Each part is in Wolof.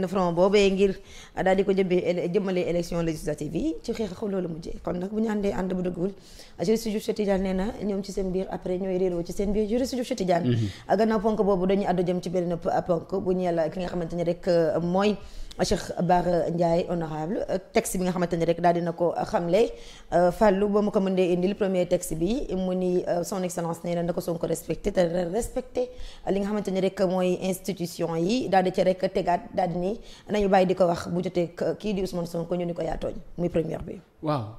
front boobee ngir daal di ko jëmale élection législative yi ci xeex xaw loolu mujjee kon nag bu ñu àndee ànd bu dëggul juriste Diouf Cheikh Tidiane nee na ñoom ci seen biir après ñooy réeroo ci seen biir juriste Diouf Cheikh Tidiane gannaaw ponk boobu dañuy àddu jëm ci benn ponk bu ñeel ki nga xamante ni rek mooy Cheikh Bara Ndiaye honorable texte bi nga xamante ni rek daal dina ko xamle fàllu ba mu ko mën dee indil premier texte bi mu ni son excellence nee na da ko Sonko respecté te respecté li nga xamante ni rek mooy institution yi daal di ci rek tegaat daal di ni nañu bàyyi di ko wax bu jotee kii di Ousmane Sonko ñu ni ko yaa tooñ muy première bi. waaw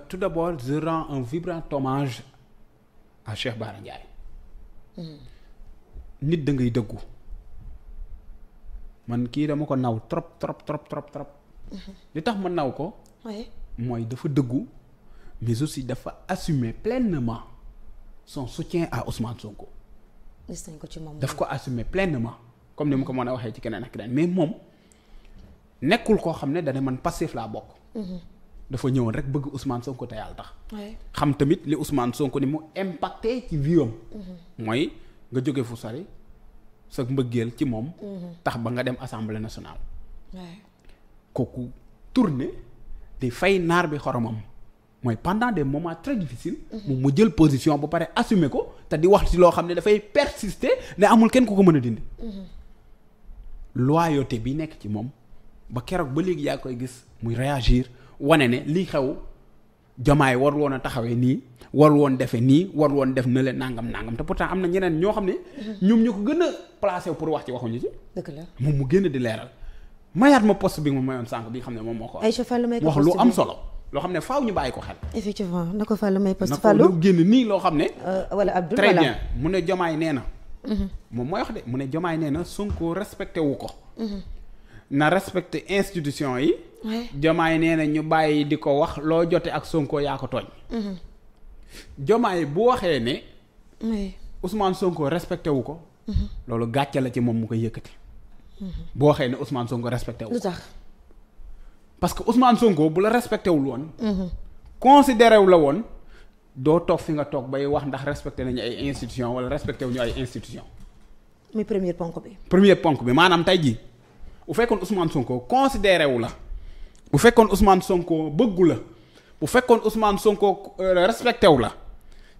tout d'abord je rends un vibrant hommage à Cheikh Bara Ndiaye. nit da ngay dëggu. man kii dama ko naw trop. li tax ma naw ko. mooy dafa dëggu mais aussi dafa assumer pleinement son soutien à Ousmane Sonko. gis nañ ko ci moom daf ko assumer pleinement comme ni ma ko mën a waxee ci keneen ak keneen mais moom nekkul koo xam ne dana man passif laa bokk. dafa ñëwoon rek bëgg Ousmane Sonko te yàlla tax. xam tamit li Ousmane Sonko ni mu impacté ci vie am. mooy nga jóge fu sori. sa mbëggeel ci moom tax ba nga dem assemblée nationale kooku tourné di fay naar bi xoromam mooy pendant des moments très difficiles moom mu jël position ba pare assumer ko te di wax ci loo xam ne dafay persister ne amul kenn ku ko mën a dindi loyauté bi nekk ci moom ba keroog ba léegi yaa koy gis muy réagir wane ne lii xew Diomaye war woon a taxawee nii war woon defee nii war woon def na leen nangam te pourtant am na ñeneen ñoo xam ne ñoom ñu ko gën a placé pour wax ci waxuñu ci. dëgg la moom mu génn di leeral. mayaat ma poste bi ma mayoon sànq bi xam ne moom moo ko. Aïcha Fall may ko wax lu am solo. loo xam ne faaw ñu bàyyi ko xel. effectivement na ko Fall may poste Fallu na ko génn nii loo xam ne. wala Abdoul très bien mu ne Diomaye nee na. moom mooy wax de mu ne Diomaye nee na Sonko respecté wu ko. na respecté institution yi. Diomaye nee na ñu bàyyi di ko wax loo jote ak Sonko yaa ko tooñ. Diomaye bu waxee ne. Ousmane Sonko respecté wu ko. loolu gàcce la ci moom mu koy yëkkati. bu waxee ne Ousmane Sonko respecté wu ko. lu tax parce que Ousmane Sonko bu la respecté wul woon. considéré wu la woon doo toog fi nga toog bay wax ndax respecté nañu ay institution wala respecté wuñu ay institution. muy premier ponk bi. premier ponk bi maanaam tey jii bu fekkoon Ousmane Sonko considéré wu la. bu fekkoon Ousmane Sonko bëggu la. bu fekkoon Ousmane Sonko respecté wu la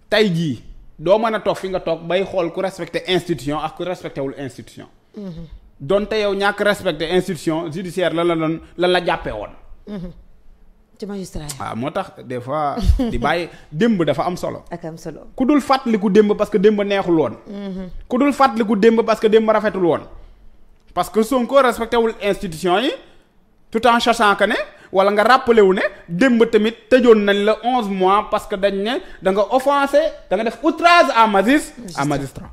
tey jii doo mën a toog fi nga toog bay xool ku respecté institution ak ku respecté wul institution. donte yow ñàkk respecté institution judiciaire lan la jàppee woon. ci magistrat yi. waaw moo tax des fois di bàyyi démb dafa am solo. ak am solo ku dul fàttaliku démb parce que démb neexul woon. ku dul fàttaliku démb parce que démb rafetul woon. parce que Sonko respecté wul institution yi tout en sachant que ne. wala nga rappelé wu ne démb tamit tëjoon nañ la 11 mois parce que dañ ne da nga offensé da nga def outrage à magistrat.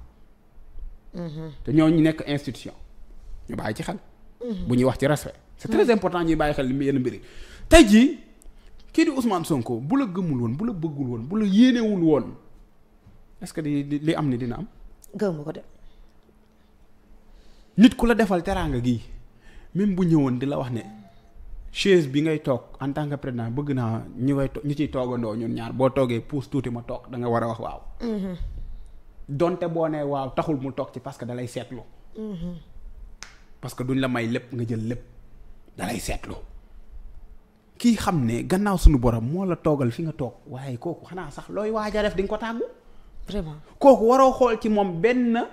te ñooñu nekk institution ñu bàyyi ci xel. bu ñuy wax ci respect. c'est très important ñuy bàyyi xel yenn mbir yi tey jii kii di Ousmane Sonko bu la gëmul woon bu la bëggul woon bu la yéenewul woon est-ce que li am ni dina am. gëmuma ko de. nit ku la defal teraanga gii même bu ñëwoon di la wax ne. chaise bi ngay toog en tant que président bëgg naa ñu ciy toogandoo ñun ñaar boo toogee pousse tuuti ma toog da nga war a wax waaw. donte boo nee waaw taxul mu toog ci parce que da lay seetlu. parce que duñ la may lépp nga jël lépp da lay seetlu. kii xam ne gannaaw suñu borom moo la toogal fi nga toog waaye kooku xanaa sax looy waaj a def di nga ko tàggu. vraiment kooku waroo xool ci moom benn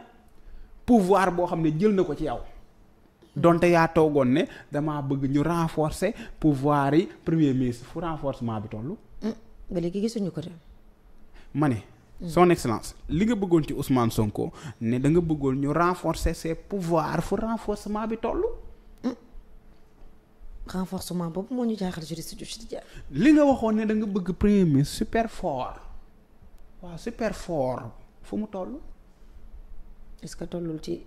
pouvoir boo xam ne jël na ko ci yow. donte yaa toogoon ne damaa bëgg ñu renforcer pouvoir yi premier ministre fu renforcement bi tollu. ba léegi gisuñu ko de. ma ne. son excellence li nga bëggoon ci Ousmane Sonko ne da nga bëggoon ñu renforcer ses pouvoirs fu renforcement bi tollu. renforcement boobu moo ñu jaaxal juriste Diouf Cheikh. li nga waxoon ne da nga bëgg premier ministre super fort waaw super fort fu mu toll. est-ce que tollul ci.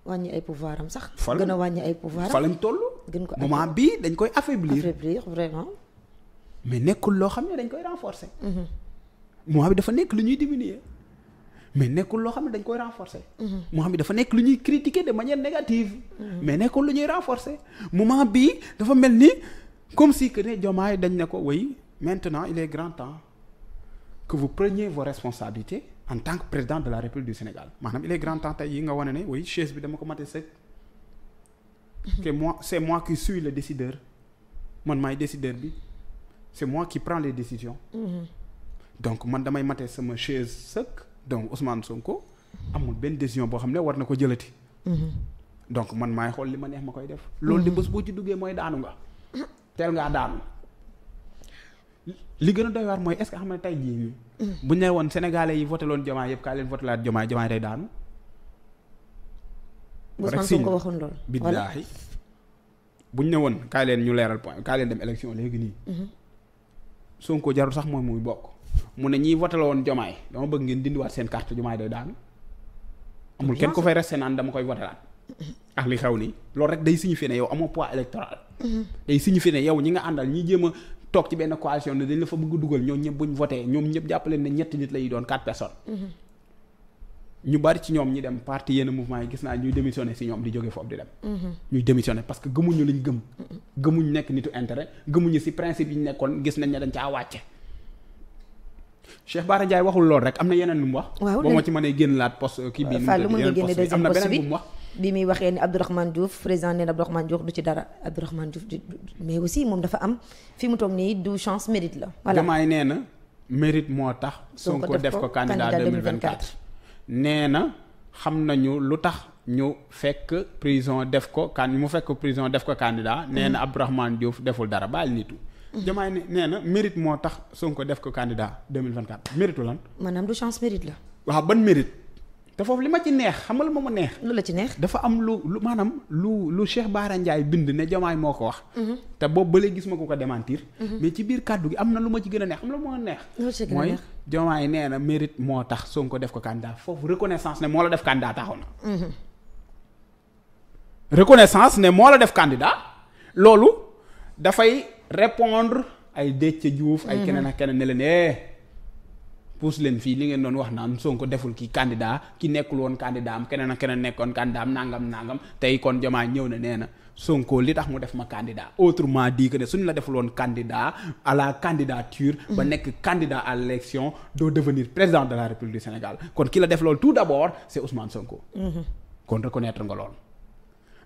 wàññi ay pouvoir am sax. fa gën a wàññi ay pouvoir am fa lañ toll. gën ko moment bii dañ koy affaiblir vraiment. mais nekkul loo xam ne dañ koy renforcer. moment bi dafa nekk lu ñuy diminuer. mais nekkul loo xam ne dañ koy renforcer. moment bi dafa nekk lu ñuy critiquer de manière négative. mais nekkul lu ñuy renforcer. moment bii dafa mel ni comme si que ne Diomaye dañ ne ko oui maintenant il est grand temps que vous preniez vos responsabilités. en tant que président de la République du Sénégal maanaam il est grand temps tey yi nga wane ne oui chaise bi dama ko mate sëkk que c'est moi qui suis le décideur man maay décideur bi c'est moi qui prends les décisions. donc man damay mate sama chaise sëkk donc Ousmane Sonko amul benn décision boo xam ne war na ko jëlati. donc man maay xool li ma neex ma koy def. loolu de bés boo ci duggee mooy daanu nga. teel ngaa daanu. li gën a doy waar mooy est-ce que xam ne tey jii nii. bu ñu ne woon sénégalais yi voté loon Diomaye yëpp kaa leen voté laat Diomaye day daanu. Ousmane Sonko waxoon loolu. billaahi bu ñu ne woon kaay leen ñu leeral point kaay leen dem élection léegi nii. Sonko jarul sax mooy muy bokk. mu ne ñiy voté woon Diomaye dama bëgg ngeen dindiwaat seen carte Diomaye day daanu. amul kenn ko fay resté naan dama koy voté laat. ak li xew nii loolu rek day signifier ne yow amoo poids électoral. day signifier ne yow ñi nga àndal ñi jéem a toog ci benn coalition ne dañ la fa bëgg dugal ñoom ñëpp buñ voté ñoom ñëpp jàppaleen ne ñetti nit lay doon 4 personnes. ñu bari ci ñoom ñi dem parti yenn mouvement yi gis naa ñuy démissionné si ñoom di jóge foofu di dem. ñuy démissionné parce que gëmuñu liñ gëm. gëmuñ nekk nitu intérêt gëmuñu si principe yi ñu nekkoon gis nañ ne dañ caa wàcce. Cheikh Bara Ndiaye waxul lool rek am na yeneen lu mu wax. waaw boo ma ci mënee génn laat poste kii bii. am na beneen bu mu wax. bi muy waxee ni Abdourahmane Diouf président nee na Abdourahmane Diouf du ci dara Abdourahmane Diouf mais aussi moom dafa am fi mu toog nii du chance mérite la. voilà Diomaye nee na mérite moo tax. Sonko def ko candidat 2024. nee na xam nañu lu tax ñu fekk prison def ko mu fekk prison def ko candidat. nee na Abdourahmane Diouf deful dara baal nitu. Diomaye nee na mérite moo tax Sonko def ko candidat 2024 mérite lan. maanaam du chance mérite la. waaw ban mérite. te foofu li ma ci neex xam nga lu ma neex. lu la ci neex. dafa am lu maanaam lu Cheikh Bara Ndiaye bind ne Diomaye moo ko wax. te boobu ba léegi gis ma ko démentir. mais ci biir kàddu gi am na lu ma ci gën a neex xam la moo neex. mooy Diomaye nee na mérite moo tax Sonko def ko candidat foofu reconnaissance ne moo la def candidat taxaw na. reconnaissance ne moo la def candidat loolu dafay répondre ay Déthié Diouf. ay keneen ak keneen ne leen pousse leen fii li ngeen doon wax naan Sonko deful ki candidat ki nekkul woon candidat am keneen ak keneen nekkoon candidat am nangam tey kon Diomaye ñëw na nee na Sonko li tax mu def ma candidat autrement dit que ne suñu la deful woon candidat à la candidature. ba nekk candidat à l'élection doo devenir président de la République du Sénégal kon ki la def loolu tout d'abord c'est Ousmane Sonko. kon reconnaître nga lool.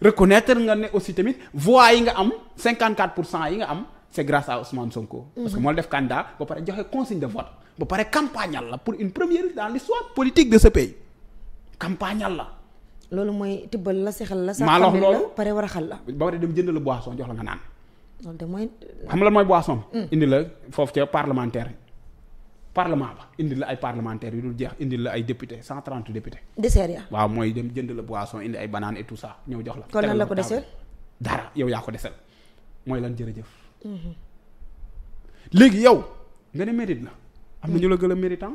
reconnaître nga ne aussi tamit voix yi nga am 54% yi nga am c'est grâce à Ousmane Sonko. parce que moo la def candidat ba pare joxe consigne de vote. ba pare campagnal la pour une première dans l'histoire politique de ce pays campagnal la. loolu mooy tibbal la sexal la. maa la wax loolu pare war a xal la. ba pare dem jënd la boisson jox la nga naan. loolu de mooy. xam nga lan mooy boisson. indi la foofu ca parlementaire parlement ba indi la ay parlementaires yu dul jeex indi la ay députés 130 députés. dessert ya waaw mooy dem jënd la boisson indi ay bananes et tout ça ñëw jox la. kon lan la ko deseel. dara yow yaa ko deseel mooy lan jërëjëf. léegi yow nga ne mérite la. am na ñu la gën a méritant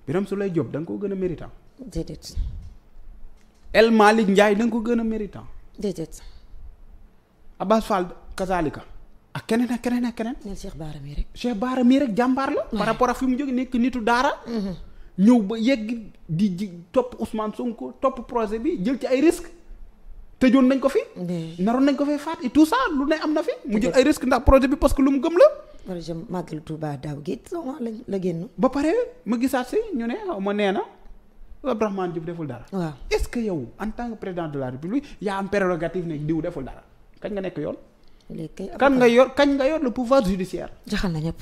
Birame Souleye Diop da nga ko gën a méritant. déedéet. El Malick Ndiaye da nga ko gën a méritant. déedéet. Abbas Fall kazalika ak keneen ak keneen ak keneen. neel Cheikh Bara mii rek. Cheikh Bara mii rek jàmbaar la. par rapport ak fi mu jóge nekk nitu daara. ñëw ba yegg di topp Ousmane Sonko topp projet bi jël ci ay risques. tëjoon nañ ko fi. naroon nañ ko fay faat et tout ça lu ne am na fi. mu jël ay risques ndax projet bi parce que lu mu gëm la. projet Màggal Touba daaw gi la génn. ba pare ma gisaat si ñu ne ma nee na Abdourahmane Diouf deful dara. waaw est-ce que yow en tant que président de la République yaa am prérogative ne diw deful dara kañ nga nekk yoon. léegi kañ nga yor le pouvoir judiciaire. jaxal na ñëpp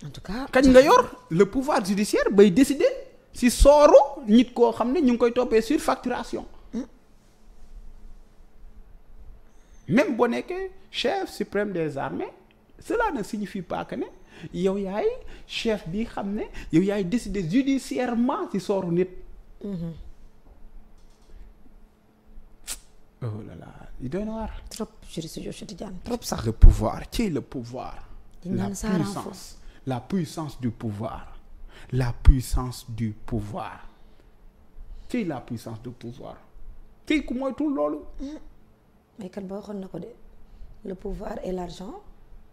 en tout cas. kañ nga yor le pouvoir judiciaire bay décider si sooru nit koo xam ne ñu ngi koy toppee surfacturation. même boo nekkee chef suprême des armées cela ne signifie pas que ne yow yaay chef bi xam ne yow yaay décider judiciairement ci sooru nit. oh là là il doy na waar. trop juriste Cheikh Tidiane trop sax. le pouvoir ci le pouvoir. la puissance du pouvoir. la puissance du pouvoir. ci la puissance du pouvoir. ci ku moytul loolu. mais kan ba waxoon na ko de le pouvoir et l'argent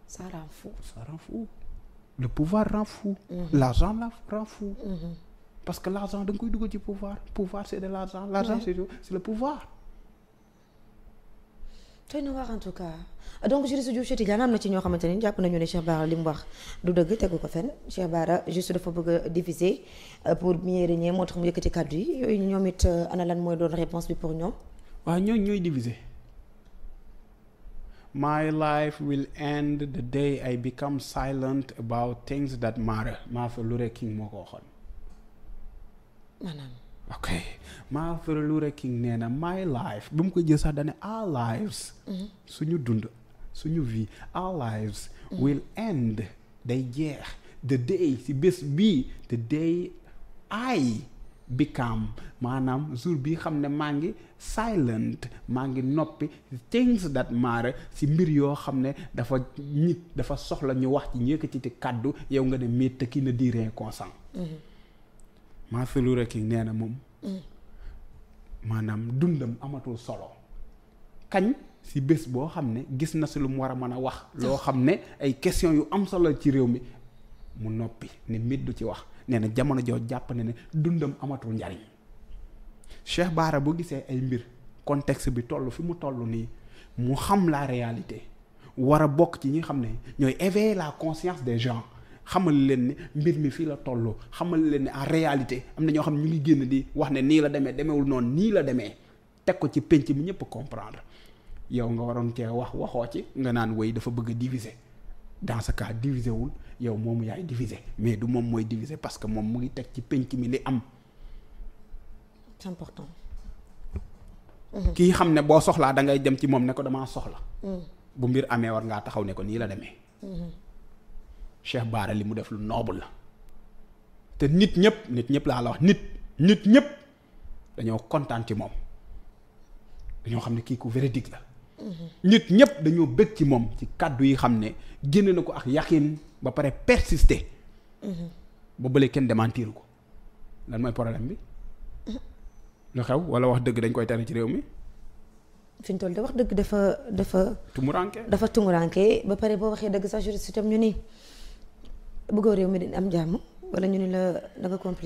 ça rend fou. ça rend fou le pouvoir rend fou. l'argent la rend fou. parce que l'argent da nga koy dugal ci pouvoir c'est de l'argent. l'argent c'est le pouvoir. tey na wax en tout cas donc juriste Diouf Cheikh Tidiane am na ci ñoo xamante ni jàpp nañu ne Cheikh Bara li mu wax du dëgg tegu ko fenn Cheikh Bara juste dafa bëgg a diviser pour mieux régner moo tax mu yëkkati kàddu yi yooyu ñoom it ana lan mooy doon réponse bi pour ñoom. waaw ñooy diviser. My life will end the day I become silent about things that matter. Martin Luther King moo ko waxoon. maanaam. ok Martin Luther King nee na my life bi mu ko jël sax dane our lives. suñu dund suñu vie our lives. will end day jeex the day si bés bii the day I become maanaam jour bi xam ne maa ngi silent maa ngi noppi things that matter si mbir yoo xam ne dafa nit dafa soxla ñu wax ci ñëkkati ci kàddu yow nga ne mais te qui ne dit rien consent. Martin Luther King nee na moom. maanaam dundam amatul solo. kañ si bés boo xam ne gis na si lu mu war a mën a wax. loo xam ne ay questions yu am solo ci réew mi mu noppi ne mit du ci wax. nee na jamono joo jàpp ne dundam amatul njariñ Cheikh Bara bu gisee ay mbir contexte bi toll fi mu toll nii mu xam la réalité war a bokk ci ñi xam ne ñooy éveiller la conscience des gens xamal leen ne mbir mi fii la toll xamal leen ne en réalité am na ñoo xam ne ñu ngi génn di wax ne nii la demee demeewul noonu nii la demee teg ko ci penc mi ñëpp comprendre yow nga waroon cee waxoo ci nga naan woy dafa bëgg a diviser dans ce cas diviser wul yow moomu yaay diviser mais du moom mooy diviser parce que moom mu ngi teg ci penc mi li am. c'est important. kii xam ne boo soxlaa da ngay dem ci moom ne ko damaa soxla. bu mbir amee war ngaa taxaw ne ko nii la demee. Cheikh Bara li mu def lu noble la te nit ñëpp laa la wax nit ñëpp dañoo kontaan ci moom dañoo xam ne kii ku véridique la. nit ñëpp dañoo bëgg ci moom ci kàddu yi xam ne génne na ko ak yaqin ba pare persister. ba bële kenn démentir ko lan mooy problème bi. lu xew wala wax dëgg dañ koy tere ci réew mi. fi ñu toll de wax dëgg dafa. tumuranke ba pare boo waxee dëgg sax juriste itam ñu ni bëggoo réew mi di am jàmm wala ñu ni la da nga compliqué.